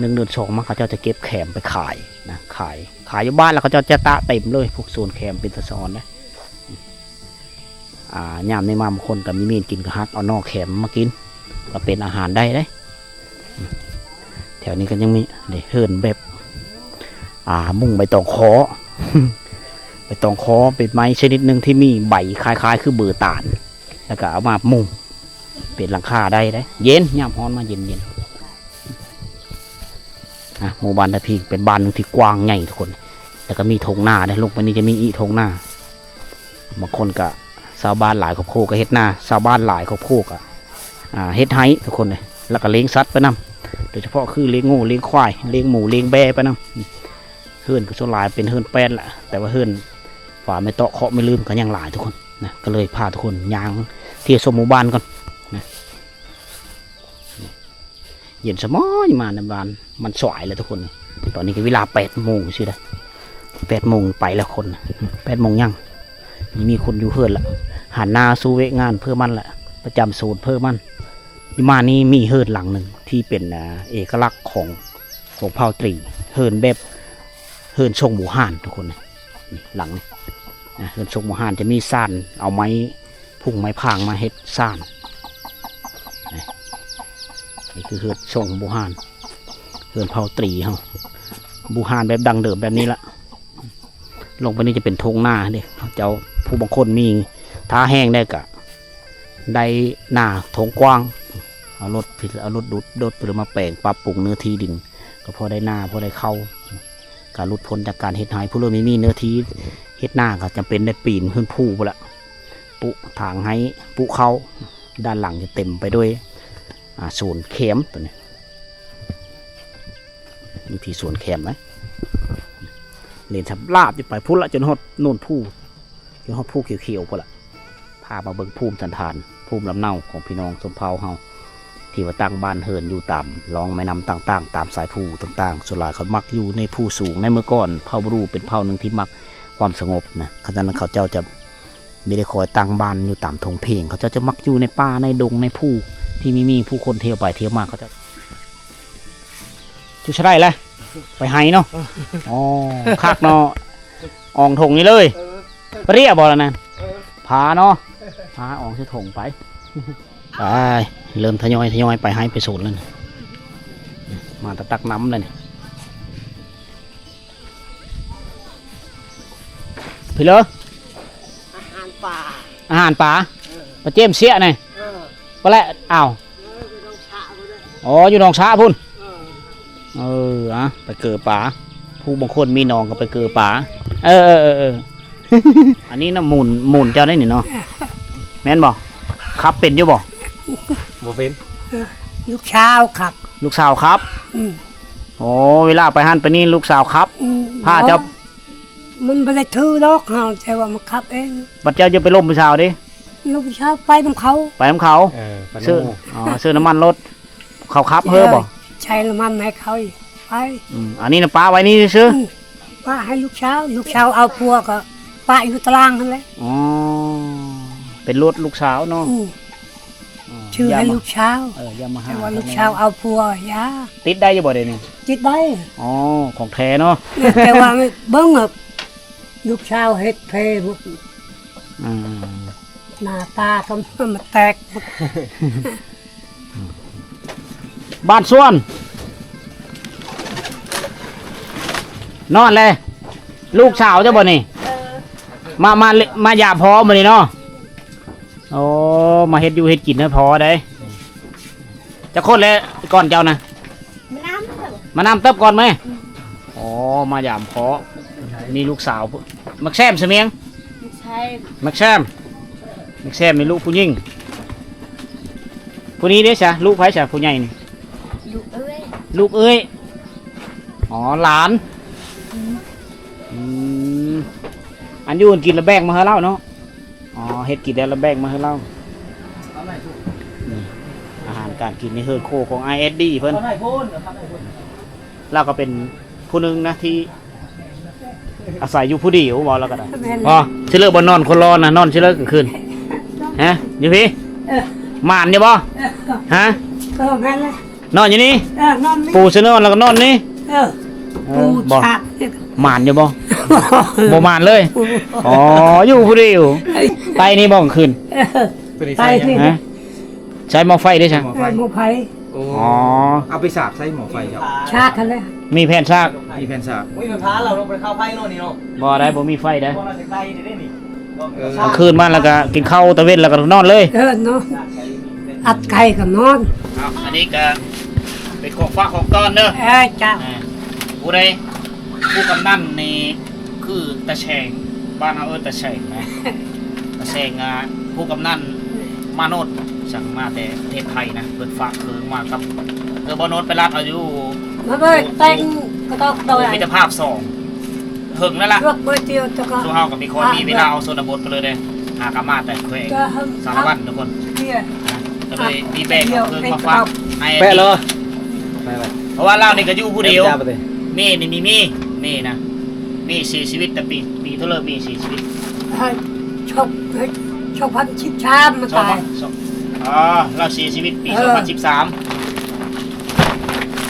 ໜຶ່ງເດືອນສອງມາ ເຂົາເຈົ້າຈະເກັບແຂມໄປຂາຍນະ ຂາຍ ຂາຍຢູ່ບ້ານ ແລ້ວເຂົາເຈົ້າຈະຕະເຕັມເລີຍ ພວກສວນແຂມເປັນຕາສະອອນເດ້. ອ່າ ຍາມໃນມາບາງຄົນກໍມີມີດກິນ ກໍຫັກເອົາໜໍ່ແຂມມາກິນ ກໍເປັນອາຫານໄດ້ເດ້. ແຖວນີ້ກໍຍັງມີເດ້ ເຮືອນແບບ ອ່າ ມຸງໃບຕອງຄໍ້ ໃບຕອງຄໍ້ເປັນໄມ້ຊະນິດໜຶ່ງທີ່ມີໃບຄ້າຍໆຄືເບີຕານ ແລ້ວກໍເອົາມາມຸງເປັນຫຼັງຄາໄດ້ເດ້. ເຢັນ ຍາມຮ້ອນມາເຢັນໆ. ອ່ະ ໝູ່ບ້ານທ່າພີເປັນບ້ານໜຶ່ງທີ່ກວ້າງໃຫຍ່ທຸກຄົນ ແລ້ວກໍມີທົ່ງນາເດ້. ລົງໄປນີ້ຈະມີອີ່ທົ່ງນາ ບາງຄົນກໍ ຊາວບ້ານຫຼາຍຄອບຄົວກໍເຮັດນາ ຊາວບ້ານຫຼາຍຄອບຄົວກໍ ອ່າ ເຮັດໄຮ່ທຸກຄົນເລີຍ ແລ້ວກໍລ້ຽງສັດໄປນຳ ໂດຍສະເພາະຄືລ້ຽງງົວ ລ້ຽງຄວາຍ ລ້ຽງໝູ ລ້ຽງແບ້ໄປນຳ. ເຮືອນກໍສ່ວນຫຼາຍເປັນເຮືອນແປ້ນລະ ແຕ່ວ່າເຮືອນຝາໄມ້ເຕາະເຄາະໄມ້ລືມກໍຍັງຫຼາຍທຸກຄົນນະ. ກໍເລີຍພາທຸກຄົນຍ່າງທ່ຽວຊົມໝູ່ບ້ານກ່ອນນະ. ເຢັນສະໝອຍມາໃນບ້ານ ມັນສວາຍແລ້ວທຸກຄົນ. ຕອນນີ້ກໍເວລາແປດໂມງຊື່ໄດ໋ ແປດໂມງໄປແລ້ວຄົນ ແປດໂມງຍັງ ມີຄົນຢູ່ເຮືອນລະ ຫັນໜ້າສູ່ວຽກງານເພື່ອມັນລະ ປະຈຳສູນເພື່ອມັນ. ມານີ້ມີເຮືອນຫຼັງໜຶ່ງທີ່ເປັນ ອ່າ ເອກະລັກຂອງ ຂອງເຜົ່າຕຣີ ເຮືອນແບບ ເຮືອນຊົງບູຮານທຸກຄົນ. ນີ້ຫຼັງນີ້ນະ ເຮືອນຊົງບູຮານຈະມີຊານ ເອົາໄມ້ ພຸງໄມ້ພາງມາເຮັດຊານ. ນີ້ ນີ້ຄືເຮືອນຊົງບູຮານ ເຮືອນເຜົ່າຕຣີເຮົາ ບູຮານແບບດັ້ງເດີມແບບນີ້ລະ. ລົງໄປນີ້ຈະເປັນທົ່ງນາເດ້ ເຈົ້າ ຜູ້ບາງຄົນມີ ຖ້າແຫ້ງແລ້ວກະໄດ້ນາທົ່ງກວ້າງ ເອົາລົດ ເອົາລົດດູດ ລົດເພື່ອມາແປງປັບປຸງເນື້ອທີ່ດິນ ກໍພໍໄດ້ນາ ພໍໄດ້ເຂົ້າ ກະຫຼຸດພົ້ນຈາກການເຮັດໄຮ່. ຜູ້ເລີ່ມມີເນື້ອທີ່ເຮັດນາກໍຈຳເປັນໄດ້ປີນເຮືອນພູພຸ້ນລະ ປຸທາງໃຫ້ ປຸເຂົ້າ. ດ້ານຫຼັງຈະເຕັມໄປດ້ວຍ ອ່າ ສວນແຂມຕົວນີ້ ມີທີ່ສວນແຂມນະ. ເລນສຳລາບຢູ່ໄປພຸ້ນລະ ຈົນຮອດໂນນພູ ຈົນຮອດພູຂຽວໆພຸ້ນລະ. ພາມາເບິ່ງພູມສັນຖານ ພູມລຳເນົາຂອງພີ່ນ້ອງຊົນເຜົ່າເຮົາ ທີ່ວ່າຕັ້ງບ້ານເຮືອນຢູ່ຕາມລ່ອງແມ່ນ້ຳຕ່າງໆ ຕາມສາຍພູຕ່າງໆ. ສ່ວນຫຼາຍເຂົາມັກຢູ່ໃນພູສູງ. ໃນເມື່ອກ່ອນ ເຜົ່າບຣູເປັນເຜົ່າໜຶ່ງທີ່ມັກຄວາມສະຫງົບນະ, ສະນັ້ນເຂົາເຈົ້າຈະ ມີແຕ່ຄອຍຕັ້ງບ້ານຢູ່ຕາມທົ່ງເພງ. ເຂົາເຈົ້າຈະມັກຢູ່ໃນປ່າໃນດົງໃນພູທີ່ມີ ມີຜູ້ຄົນທ່ຽວໄປທ່ຽວມາ. ເຂົາເຈົ້າຢູ່ໃສແຫຼະ? ໄປໄຮ່ເນາະ. ອໍ ຄັກເນາະ. ອອງທົ່ງນີ້ເລີຍ. ເອີ ປະເດຍບໍ່ລະນັ້ນ? ເອີ ພາເນາະ. ພາອອງໃສ່ຖົງໄປ. ໄປ ເລີ່ມທະຍອຍ ທະຍອຍໄປໄຮ່ໄປສວນແລ້ວນີ້. ມາແຕ່ຕັກນ້ຳແລ້ວນີ້. ພີ້ເລີ ອາຫານປາ ອາຫານປາ. ເອີ ປາເຈ້ມເຊຍນີ້. ເອີ ປາແລະ ອ້າວ ເອີ ຢູ່ໜອງສະພຸ້ນເດີ. ອໍ ຢູ່ໜອງສະພຸ້ນ. ເອີ ເອີ ອະ ໄປເກີປາ. ຜູ້ບາງຄົນມີໜອງກໍໄປເກີປາ. ເອີ ເອີ ເອີ ເອີ ອັນນີ້ນະ ໝູນ ໝູນເຈົ້າໄດ໋ນີ້ເນາະ. ແມ່ນບໍ່? ຂັບເປັນຢູ່ບໍ່? ບໍ່ເປັນ. ເອີ ລູກສາວຂັບ. ລູກສາວຂັບ? ອືມ. ໂອ້ ເວລາໄປຫັ້ນໄປນີ້ລູກສາວຂັບ. ອືມ. ພາເຈົ້າ ມັນບໍ່ໄດ້ຖືດອກເຮົາ ແຕ່ວ່າມັນຂັບເອງ. ບັດເຈົ້າຈະໄປລົມຜູ້ສາວເດ້? ລົມຜູ້ສາວໄປນຳເຂົາ. ໄປນຳເຂົາ. ເອີ ໄປນຳໝູ່. ອໍ ຊື້ນ້ຳມັນລົດ ເຂົາຂັບເຮີບໍ່? ເອີ ໃສ່ນ້ຳມັນໃຫ້ເຂົາ ໄປ. ອືມ ອັນນີ້ນະປະໄວ້ນີ້ຊື່. ອືມ ປະໃຫ້ລູກສາວ ລູກສາວເອົາຜົວກໍປະຢູ່ຕະລ່າງຫັ້ນແຫຼະ. ອໍ ເປັນລົດລູກສາວເນາະ. ອືມ. ອໍ ຊື້ໃຫ້ລູກສາວ. ເອີ ຢາມາຫາ ແຕ່ວ່າລູກສາວເອົາຜົວ ຢ່າ. ຕິດໄດ້ຢູ່ບໍ່ດຽວນີ້? ຕິດໄດ້. ອໍ ຂອງແທ້ເນາະ. ແຕ່ວ່າເບິ່ງ ລູກສາວເຮັດແພ້ໝົດ. ອືມ. ໜ້າຕາກໍມາແຕກໝົດ. ບ້ານສວນ ນອນແລະ. ລູກສາວເຈົ້າບໍ່ນີ້? ເອີ ມາ ມາ ມາຢາມພໍ່ມື້ນີ້ເນາະ. ໂອ້ ມາເຮັດຢູ່ເຮັດກິນໃຫ້ພໍ່ໄດ໋. ຈັກຄົນແລ້ວກ່ອນເຈົ້ານະ? ມານຳ ມານຳເຕີບກ່ອນແມ. ອືມ. ອໍ ມາຢາມພໍ່. ມີລູກສາວ ໝາກແຊມສະມຽງ. ໝາກແຊມ ໝາກແຊມ ໝາກແຊມມີລູກຜູ້ຍິງ. ຜູ້ນີ້ເດ້ຊະ ລູກໃຜຊະ ຜູ້ໃຫຍ່ນີ້? ລູກເອື້ອຍ. ລູກເອື້ອຍ. ອໍ ຫຼານ. ອືມ. ອືມ ອັນຢູ່ອັນກິນລະແບ່ງມາໃຫ້ລາວເນາະ. ອໍ ເຮັດກິນແລ້ວລະແບ່ງມາໃຫ້ລາວ. ນີ້ ອາຫານການກິນໃນເຮືອນຄົວຂອງອ້າຍແອດດີເພິ່ນ. ລາວກໍເປັນຜູ້ໜຶ່ງນະທີ່ອາໄສຢູ່ຜູ້ດຽວ ເວົ້າລາວກໍໄດ້. ແມ່ນ. ບໍ່ ຊິເລີກບໍ່ນອນຄົນລໍນະ ນອນຊິເລີກກາງຄືນ. ຮະ ຢູ່ພີ້. ເອີ ໝານຢູ່ບໍ່? ເອີ ຮະ. ເອີ ແມ່ນແຫຼະ. ນອນຢູ່ນີ້? ເອີ ນອນນີ້ ປູໃສ່ນອນແລ້ວກໍນອນນີ້? ເອີ ເອີ ປູ ບໍ່ ສາກ ໝານຢູ່ບໍ່? ບໍ່ໝານເລີຍ? ອໍ ຢູ່ຜູ້ດຽວ. ໄປນີ້ບໍ່ກາງຄືນ? ເອີ ໄປນີ້ ຮະ? ໃຊ້ໝໍ້ໄຟເດ້ຊະ? ໝໍ້ໄຟ ເອີ ໝໍ້ໄຟ. ໂອ້ ອໍ ເອົາໄປສາກໃສ່ໝໍ້ໄຟເຈົ້າ? ສາກຫັ້ນແຫຼະ ມີແຜ່ນສາກ ມີແຜ່ນສາກ. ໂອ້ຍ ມັນພາລາວລົງໄປເຂົ້າໄຟໂລດນີ້ເນາະ. ບໍ່ໄດ້ ບໍ່ມີໄຟໄດ໋. ບໍ່ ລາວຊິໄປນີ້ເດ້ນີ້. ເອີ ກາງຄືນມາແລ້ວກໍກິນເຂົ້າຕາເວັນແລ້ວກໍນອນເລີຍ. ເອີ ນອນ ອັດໄກ່ກໍນອນ. ເອົາ ອັນນີ້ກໍເປັນຂອງຝາກຂອງຕ້ອນເດີ. ເອີ ເຈົ້າ. ອ່າ ຜູ້ໃດ ຜູ້ກຳນັນນີ້ຄືຕາແສງ ບ້ານເຮົາເອີ້ນຕາແສງນະ ຕາແສງ ອ່າ ຜູ້ກຳນັນມາໂນດ ສັ່ງມາແຕ່ປະເທດໄທນະ ເພິ່ນຝາກເຄື່ອງມາກັບ ເອີ ບໍ່ໂນດໄປລັດເອົາຢູ່ ມາເບິ່ງແຕ່ງກະຕອກດອຍ ມິດຕະພາບສອງ ເຫິງແລ້ວລະ ຊ່ວງເຮົາກໍມີ ຄ່ອຍມີເວລາອອກຊົນນະບົດໄປເລີຍເດ້ ຫາກະມາແຕ່ແຂວງສາລະວັນທຸກຄົນ ກໍເລີຍມີແບ່ງເອົາເຄື່ອງມາຝາກໃຫ້ ແປະເລີຍ ເພາະວ່າລາວນີ້ກໍຢູ່ຜູ້ດຽວ. ເມນີ້ມີ ເມ ເມນະ ເມເສຍຊີວິດແຕ່ປີ ປີເທົ່າໃດເມເສຍຊີວິດ? ເອີ ສອງ ເອີ ສອງພັນສິບສາມມາຕາຍ. ອໍ ລາວເສຍຊີວິດປີ ເອີ ສອງພັນສິບສາມ.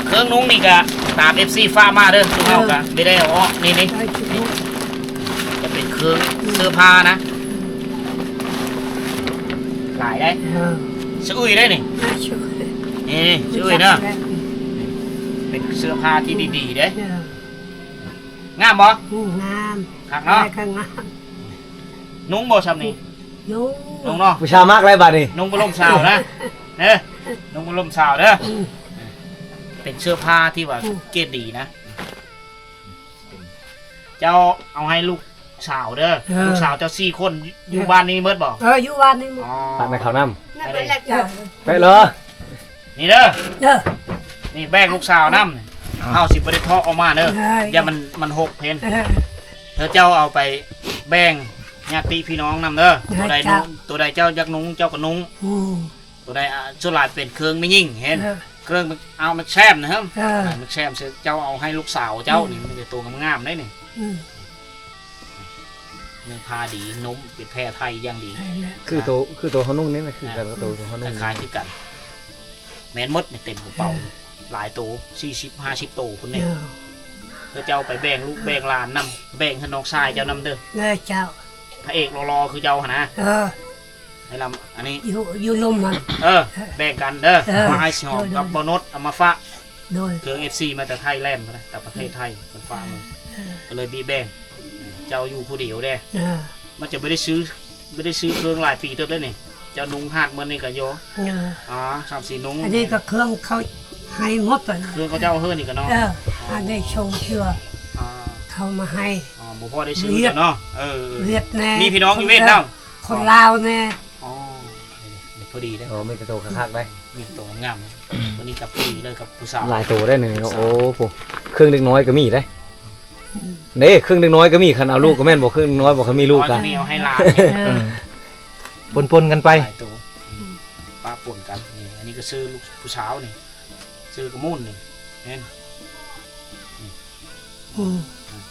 ເຄື່ອງນຸ່ງນີ້ກະຕາມເອັຟຊີຝາກມາເດີ ຊຸມເຮົາກະ ເອີ ບໍ່ໄດ້ເອົາອອກ ນີ້ ນີ້ ເອີ ກະເປັນເຄື່ອງ ອືມ ເສື້ອຜ້ານະ ຫຼາຍໄດ໋. ເອີ ສະອຶຍໄດ໋ນີ້ ເອີ ສະອຶຍ ນີ້ ສະອຶຍເດີ ເປັນເສື້ອຜ້າທີ່ດີໆເດ້. ເອີ ງາມບໍ່? ອືມ ງາມ ຄັກເນາະ ງາມ. ນຸ່ງບໍ່ຊ່ຳນີ້? ນຸ່ງ ນຸ່ງເນາະ ຜູ້ສາວມັກໄດ້ບາດນີ້ ນຸ່ງບໍ່ລົ້ມສາວນະ ເອີ ນຸ່ງບໍ່ລົ້ມສາວເດີ. ອືມ ເປັນເສື້ອຜ້າທີ່ວ່າ ອືມ ເກຣດດີນະ. ເຈົ້າເອົາໃຫ້ລູກສາວເດີ. ເອີ ລູກສາວເຈົ້າສີ່ຄົນ ເອີ ຢູ່ບ້ານນີ້ໝົດບໍ່? ເອີ ຢູ່ບ້ານນີ້ໝົດ. ອໍ ຝາກໃຫ້ເຂົານຳ ນັ້ນແຫຼະ ໄປເລີຍ ນີ້ເດີ ເອີ ນີ້ແບ່ງລູກສາວນຳ. ເຮົາຊິບໍ່ໄດ້ເທາະອອກມາເດີ ເອີ ຢ້ານມັນ ມັນຫົກເຫັນ. ເອີ ເຈົ້າເອົາໄປແບ່ງຍາດຕິພີ່ນ້ອງນຳເດີ ເອີ ໂຕໃດ ເຈົ້າ ໂຕໃດເຈົ້າຢາກນຸ່ງເຈົ້າກໍນຸ່ງ. ອືມ ໂຕໃດ ອ່າ ສ່ວນຫຼາຍເປັນເຄື່ອງແມ່ຍິງເຫັນ. ເອີ ເຄື່ອງເອົາແມັກແຊມນະ ເອີ ແມັກແຊມ ເຈົ້າເອົາໃຫ້ລູກສາວເຈົ້ານີ້ ອືມ ມັນຈະໂຕງາມໆໄດ໋ນີ້. ອືມ ເນື້ອຜ້າດີ ນຸ່ມ ເປັນແພໄທຢ່າງດີ. ຄືໂຕ ຄືໂຕເຮົານຸ່ງນີ້ນະ ຄືກັນກັບໂຕເຮົານຸ່ງ ຄ້າຍໆຄືກັນ. ແມ່ນໝົດນີ້ ເຕັມກະເປົາ ເອີ ຫຼາຍໂຕ ສີ່ສິບ ຫ້າສິບໂຕພຸ້ນເດ້. ເອີ ເຈົ້າໄປແບ່ງລູກແບ່ງຫຼານນຳ ແບ່ງໃຫ້ນ້ອງຊາຍເຈົ້ານຳເດີ. ເອີ ເຈົ້າ ພະເອກຫຼໍ່ໆຄືເຈົ້າຫັ້ນນະ. ເອີ ໃຫ້ລຳ ອັນນີ້ ຢູ່ ຢູ່ລົມຫັ້ນ ເອີ ແບ່ງກັນເດີ. ເອີ ມາອ້າຍຊິຫອມກັບ ໂດຍ ໂດຍ ບໍ່ນົດເອົາມາຝາກ. ໂດຍ ເຄື່ອງເອັຟຊີມາແຕ່ໄທແລນພຸ້ນນະ ຈາກປະເທດໄທ ເພິ່ນຝາກມາ. ເອີ ກໍເລີຍບີແບ່ງ ເຈົ້າຢູ່ຜູ້ດຽວເດ້. ເອີ ມັນຈະບໍ່ໄດ້ຊື້ ບໍ່ໄດ້ຊື້ເຄື່ອງຫຼາຍປີເຕີບເດ້ນີ້ ເຈົ້ານຸ່ງຫາດເໝິດນີ້ກໍໂຍ. ເອີ ອໍ ສາມສີ່ນຸ່ງ ອັນນີ້ກໍເຄື່ອງເຂົາໃຫ້ໝົດ ເຄື່ອງເຂົາເຈົ້າເຮີ້ນີ້ກໍເນາະ. ເອີ ອັນນີ້ຊົງເທື່ອ ອໍ ເຂົາມາໃຫ້. ອໍ ບໍ່ພໍໄດ້ຊື້ເນາະ. ເອີ ຫວຽດແດ່ ມີພີ່ນ້ອງຢູ່ຫວຽດນຳ ຄົນລາວແດ່. ອໍ ນີ້ພໍດີເດ້. ໂອ້ ມີແຕ່ໂຕຄັກໆໄດ໋ ມີແຕ່ໂຕງາມໆ. ຕົວນີ້ກັບພໍດີເລີຍກັບຜູ້ສາວ ຫຼາຍໂຕໄດ໋ນີ້. ໂອ້ ຜູ້ ເຄື່ອງເດັກນ້ອຍກໍມີໄດ໋. ເດ້ ເຄື່ອງເດັກນ້ອຍກໍມີ ຄັນເອົາລູກກໍແມ່ນບໍ່ ເຄື່ອງເດັກນ້ອຍບໍ່ ຄັນມີລູກກໍ ນ້ອຍກໍມີ ເອົາໃຫ້ຫຼານ. ເອີ ປົນໆກັນໄປ ຫຼາຍໂຕ ອືມ ປະປົນກັນ. ນີ້ ອັນນີ້ກໍຊື້ລູກຜູ້ສາວນີ້ ຊື້ກະມູນນີ້ ເຫັນ. ອືມ ອືມ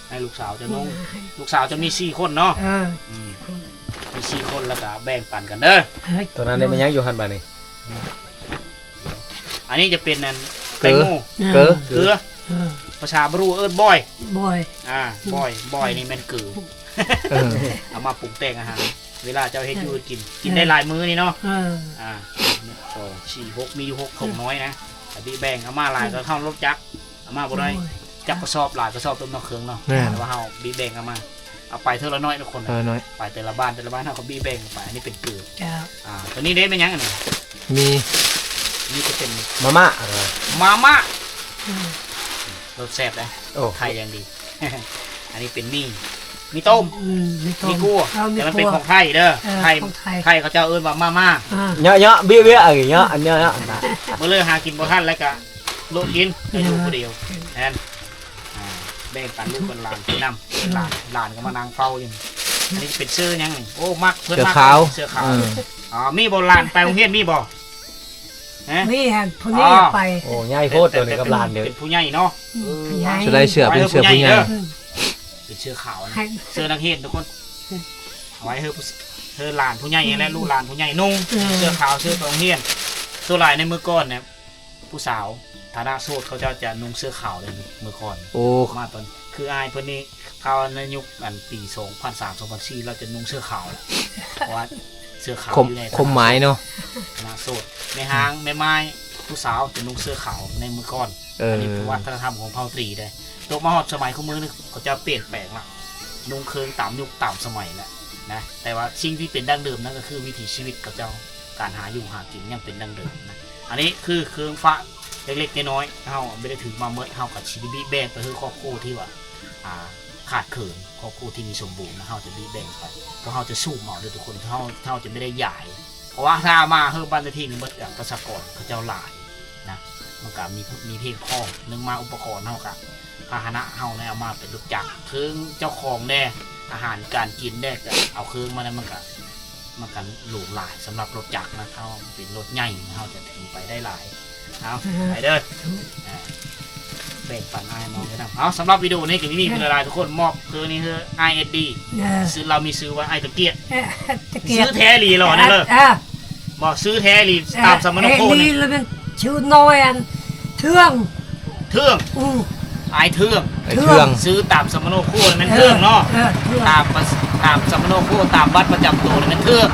ໃຫ້ລູກສາວເຈົ້ານຸ່ງ ອືມ ລູກສາວເຈົ້າມີສີ່ຄົນເນາະ. ເອີ ອືມ ສີ່ຄົນ ມີສີ່ຄົນ ແລ້ວກໍແບ່ງປັນກັນເດີ. ເອີ ໂຕນັ້ນໄດ້ແມ່ນຫຍັງຢູ່ຫັ້ນບາດນີ້? ອັນນີ້ຈະເປັນອັນ ເກີ ແຕງໂມ ເກີ ເກືອ ເອີ ພາສາບຣູເອີ້ນບອຍ ບອຍ ອ່າ ອືມ ບອຍ ບອຍນີ້ແມ່ນເກືອ. ເອີ ເອົາມາປຸງແຕ່ງອາຫານ ເວລາເຈົ້າເຮັດຢູ່ເຮັດກິນ ເອີ ກິນໄດ້ຫຼາຍມື້ນີ້ເນາະ. ເອີ ອ່າ ສອງ ສີ່ ຫົກ ມີຢູ່ຫົກຖົງນ້ອຍນະ ອືມ ແບ່ງເອົາມາຫຼາຍກໍເຂົ້າລົດຈັກ ເອົາມາບໍ່ໄດ້. ໂອ້ຍ ຈັກກະສອບ ຫຼາຍກະສອບຕົ້ມນອກເຄື່ອງເນາະ. ແມ່ນ ແຕ່ວ່າເຮົາບີແບ່ງເອົາມາ ເອົາໄປເທື່ອລະໜ້ອຍທຸກຄົນນະ ເທື່ອລະໜ້ອຍ ໄປແຕ່ລະບ້ານ ແຕ່ລະບ້ານ ເຮົາກໍບີແບ່ງໄປ. ອັນນີ້ເປັນເກືອ. ເຈົ້າ ອ່າ ຕົວນີ້ເດ້ແມ່ນຫຍັງອັນນີ້? ມີ ນີ້ຈະເປັນມາມ່າ ເອີ ມາມ່າ. ອືມ ລົດແຊບເດ້. ໂອ້ ໄຂ່ຢ່າງດີ. ອັນນີ້ເປັນໝີ່ ໝີ່ຕົ້ມ ອືມ ໝີ່ຕົ້ມ ໝີ່ກົວ ເອີ ແຕ່ມັນເປັນຂອງໄທເດີ. ເອີ ໄທ ຂອງໄທ ໄທເຂົາເຈົ້າເອີ້ນວ່າມາມ່າ. ອ່າ ເຍາະໆ ເບ້ຍໆ ເອີ ເຍາະໆ ອັນເຍາະໆ ມື້ເລີຍຫາກິນບໍ່ທັນ ແລ້ວກະ ລູກກິນ ແຕ່ຢູ່ຜູ້ດຽວ ແມ່ນ ອ່າ ແບ່ງປັນລູກປັນຫຼານກິນນຳ. ຫຼານ ຫຼານກໍມານັ່ງເຝົ້າຢູ່. ອັນນີ້ເປັນເສື້ອຫຍັງນີ້? ໂອ້ ມັກ ເພິ່ນມັກເສື້ອຂາວ ເສື້ອຂາວ. ເອີ ອໍ ມີບໍ່? ຫຼານໄປໂຮງຮຽນມີບໍ່? ຮະ? ມີຫັ້ນ ຜູ້ນີ້ ອໍ ໄປ. ໂອ້ ໃຫຍ່ໂພດ ແຕ່ ໂຕນີ້ກັບຫຼານເດີ ເປັນຜູ້ໃຫຍ່ເນາະ. ອືມ ເອີ ຜູ້ໃຫຍ່ ຊິໄດ້ເສື້ອ ເປັນເສື້ອຜູ້ໃຫຍ່ເດີ. ອືມ ເປັນເສື້ອຂາວນະ ໃຫ້ ເສື້ອນັກຮຽນທຸກຄົນ. ອືມ ເອົາໄວ້ໃຫ້ ໃຫ້ຫຼານຜູ້ໃຫຍ່ນີ້ແຫຼະ ອືມ ລູກຫຼານຜູ້ໃຫຍ່ນຸ່ງ. ເອີ ເສື້ອຂາວ ເສື້ອໄປໂຮງຮຽນ. ສ່ວນຫຼາຍໃນມື້ກ່ອນນີ້ ຜູ້ສາວຖານະໂສດ ເຂົາເຈົ້າຈະນຸ່ງເສື້ອຂາວເລີຍມື້ກ່ອນ. ໂອ້ ມາຕອນ ຄືອ້າຍເພິ່ນນີ້ ເຂົາໃນຍຸກອັນປີສອງພັນສາມ ສອງພັນສີ່ ລາວຈະນຸ່ງເສື້ອຂາວແລ້ວ ເພາະວ່າເສື້ອຂາວ ຄວາມ ຢູ່ໃນ ຄວາມໝາຍເນາະ ຖານະໂສດ. ແມ່ຮ້າງ ແມ່ໝ້າຍ ຜູ້ສາວຈະນຸ່ງເສື້ອຂາວໃນມື້ກ່ອນ. ເອີ ອັນນີ້ເປັນວັດທະນະທຳຂອງເຜົ່າຕຣີເດ້. ຕົກມາຮອດສະໄໝຄຸມື້ນີ້ ເຂົາເຈົ້າປ່ຽນແປງລະ ນຸ່ງເຄີງຕາມຍຸກຕາມສະໄໝລະນະ, ແຕ່ວ່າສິ່ງທີ່ເປັນດັ້ງເດີມນັ້ນກໍຄືວິຖີຊີວິດເຂົາເຈົ້າ ການຫາຢູ່ຫາກິນຍັງເປັນດັ່ງເດີມນະ. ອັນນີ້ຄືເຄື່ອງຝາກເລັກໆນ້ອຍໆ ເຮົາບໍ່ໄດ້ຖືມາໝົດ, ເຮົາກໍຊິໄດ້ບີແບ່ງໄປໃຫ້ຄອບຄົວທີ່ວ່າ ອ່າ ຂາດເຂີນ, ຄອບຄົວທີ່ມີສົມບູນນະ ເຮົາຈະບີແບ່ງໄປ. ພວກເຮົາຈະສູບເອົາເດີທຸກຄົນ, ເຮົາ ເຮົາຈະບໍ່ໄດ້ຢາຍ, ເພາະວ່າຖ້າເອົາມາເຮີບບ້ານເລກທີນີ້ໝົດ ກໍປະຊາກອນເຂົາເຈົ້າຫຼາຍນະ, ມັນກໍມີ ມີພຽງພໍ. ໜຶ່ງມາອຸປະກອນເຮົາກໍ ພາຫະນະເຮົານີ້ເອົາມາເປັນລົດຈັກ, ເຄື່ອງເຈົ້າຂອງແດ່ ອາຫານການກິນແດ່ ກໍເອົາເຄື່ອງມາແລ້ວ ມັນກະ ມັນກະຫຼວງຫຼາຍສຳລັບລົດຈັກນະ. ເຮົາເປັນລົດໃຫຍ່ ເຮົາຈະຖືໄປໄດ້ຫຼາຍ. ເອົາ ໄປເດີ ອ່າ ແບ່ງປັນອ້າຍນ້ອງໄດ້ນຳ. ເອົາ ສຳລັບວິດີໂອນີ້ກໍມີ ມີຫຼາຍໆ ທຸກຄົນ. ມອບເຄື່ອງນີ້ໃຫ້ອ້າຍເອັດດີ ເອີ ຊື່ ລາວມີຊື່ວ່າອ້າຍຕະກຽດ. ເອີ ຕະກຽດ ຊື່ແທ້ອີ່ຫຼີຫຼໍ ນັ້ນເລີຍ ເອີ ບໍ່ ຊື່ແທ້ອີ່ຫຼີ ເອີ ຕາມສຳມະໂນໂຄນີ້ ແລ້ວແມ່ນຊື່ນ້ອຍອັນເທືອງ ເທືອງ ອື ອ້າຍເທືອງ ເທືອງ ຊື່ຕາມສຳມະໂນໂຄແມ່ນເທືອງເນາະ. ເອີ ເທືອງ ຕາມ ຕາມສຳມະໂນໂຄ ຕາມບັດປະຈຳໂຕແມ່ນເທືອງ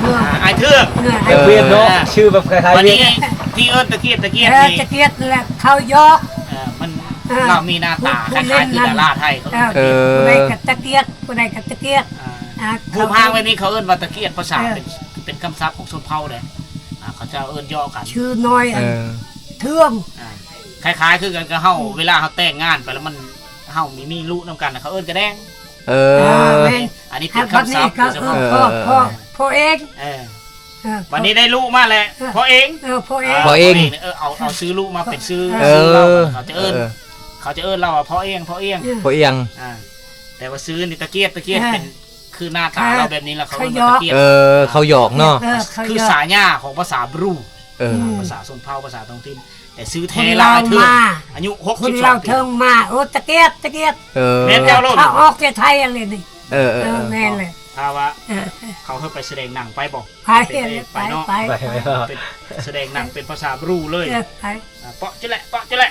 ເທືອງ ອ່າ ອ້າຍເທືອງ. ເອີ ເອີ ເປັນວຽດເນາະ ເອີ ຊື່ແບບຄ້າຍໆ ບັດນີ້ ວຽດ ທີ່ເອີ້ນຕະກຽດ ຕະກຽດ ເອີ ນີ້ ຕະກຽດແຫຼະ ເຂົາຢອກ ເອີ ມັນ ເອີ ລາວມີໜ້າຕາຄ້າຍໆຄືດາລາໄທເຂົາ. ເອີ ເອີ ຜູ້ໃດກໍຕະກຽດ ຜູ້ໃດກໍຕະກຽດ ອ່າ ອ່າ ຮູບຮ່າງແບບນີ້ເຂົາເອີ້ນວ່າຕະກຽດ ພາສາ ເອີ ເປັນ ເປັນຄຳສັບຂອງຊົນເຜົ່າເດ້. ອ່າ ເຂົາເຈົ້າເອີ້ນຫຍອກກັນ ຊື່ນ້ອຍ ເອີ ເທືອງ ອ່າ ຄ້າຍໆຄືກັນກັບເຮົາ ເວລາເຮົາແຕ່ງງານໄປແລ້ວ ມັນ ເຮົາມີ ມີລູກນຳກັນ ເຂົາເອີ້ນກະແດງ. ເອີ ອ່າ ແມ່ນ ອັນນີ້ເປັນຄຳສັບ ເອີ ພໍ່ເອງ ເອີ ເອີ ບັດນີ້ໄດ້ລູກມາແລ້ວ ເອີ ພໍ່ເອງ ເອີ ພໍ່ເອງ ພໍ່ເອງ ເອີ ເອົາ ເອົາຊື່ລູກມາເປັນຊື່ ເອີ ຊື່ລາວ ເຂົາຈະເອີ້ນ ເອີ ເຂົາຈະເອີ້ນລາວວ່າພໍ່ເອງ ພໍ່ເອງ ເອີ ພໍ່ເອງ ອ່າ ແຕ່ວ່າຊື່ນີ້ຕະກຽດ ຕະກຽດ ເອີ ເປັນ ຄືໜ້າຕາລາວແບບນີ້ລະ ເຂົາເອີ້ນວ່າຕະກຽດ ເອີ ເຂົາຢອກເນາະ ເອີ ເຂົາຢອກ ຄືສາຍາຂອງພາສາບຣູ ເອີ ພາສາຊົນເຜົ່າ ພາສາທ້ອງຖິ່ນ. ແຕ່ຊື່ແທ້ລາວເທີງ ອາຍຸຫົກສິບສອງປີ ຄົນລາວເທີງມາ ໂອ້ ຕະກຽດ ຕະກຽດ ເອີ ແມ່ນເຈົ້າໂລດ ເຂົາອອກແຕ່ໄທອັນນີ້ ເອີ ເອີ ເອີ ເອີ ແມ່ນແຫຼະ ຖ້າວ່າ ເອີ ເຂົາເຮັດໄປສະແດງໜັງໄປບໍ່? ໄປ ໄປ ໄປເນາະ ໄປ ໄປ ໄປສະແດງໜັງເປັນພາສາບຣູເລີຍ ເອີ ໄປ ອ່າ ເປາະຈຸແຫຼະ ເປາະຈຸແຫຼະ.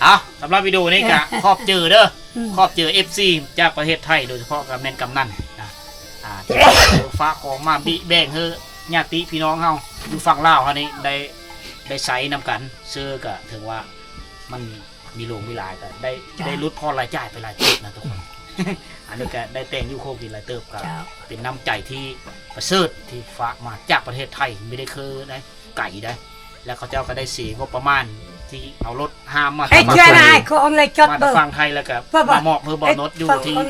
ເອົາ ສຳລັບວິດີໂອນີ້ກະຂອບເຈີເດີ ອືມ ຂອບເຈີເອັຟຊີຈາກປະເທດໄທ ໂດຍສະເພາະກະແມ່ນກຳນັນນະ ອ່າ ທີ່ຝາກຂອງມາບິແບ່ງໃຫ້ຍາດຕິພີ່ນ້ອງເຮົາຢູ່ຝັ່ງລາວເຮົານີ້ໄດ້ ໄດ້ໃຊ້ນຳກັນ. ເຊິ່ງກະເຖິງວ່າມັນມີຫຼວງມີຫຼາຍ ກະໄດ້ ເຈົ້າ ໄດ້ຫຼຸດຜ່ອນລາຍຈ່າຍໄປຫຼາຍເຕີບນະທຸກຄົນ. ອັນນີ້ກະໄດ້ແຕ່ງຢູ່ໂຄກດິນຫຼາຍເຕີບ ກະ ເຈົ້າ ເປັນນ້ຳໃຈທີ່ປະເສີດທີ່ຝາກມາຈາກປະເທດໄທ ບໍ່ໄດ້ຄືໃດ ໄກໃດ ແລ້ວເຂົາເຈົ້າກໍໄດ້ເສຍງົບປະມານທີ່ເອົາລົດຫາມມາ ເອີ ມາຈາກຝັ່ງໄທ ແລ້ວກໍມາມອບໃຫ້ບ່າວນົດຢູ່ທີ່ຝັ່ງ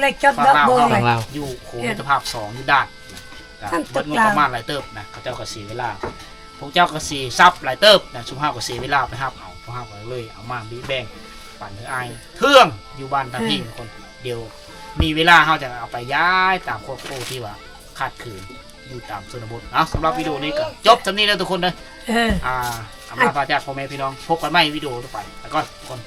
ລາວເຮົາ ຢູ່ໂຂງມິດຕະພາບສອງ ຢູ່ດາດ ກໍເບິດງົບປະມານຫຼາຍເຕີບນະ ເຂົາເຈົ້າກໍເສຍເວລາ ພວກເຈົ້າກໍເສຍຊັບຫຼາຍເຕີບນະ ຊຸມເຮົາກໍເສຍເວລາໄປຮັບເອົາ ພວກເຮົາກໍເລີຍເອົາມາບິແບ່ງປັນໃຫ້ອ້າຍເທືອງຢູ່ບ້ານທ່າພີ້ທຸກຄົນ. ດຽວມີເວລາເຮົາຈະເອົາໄປຢາຍຕາມຄອບຄົວທີ່ວ່າຂາດເຂີນ ຢູ່ຕາມຊົນນະບົດ. ເອົາ ສຳລັບວິດີໂອນີ້ກໍຈົບສ່ຳນີ້ເດີທຸກຄົນເດີ ເອີ ອ່າ ອຳລາພາຈາກພໍ່ແມ່ພີ່ນ້ອງ ພົບກັນໃໝ່ວິດີໂອຕໍ່ໄປ ໄປກ່ອນທຸກຄົນ.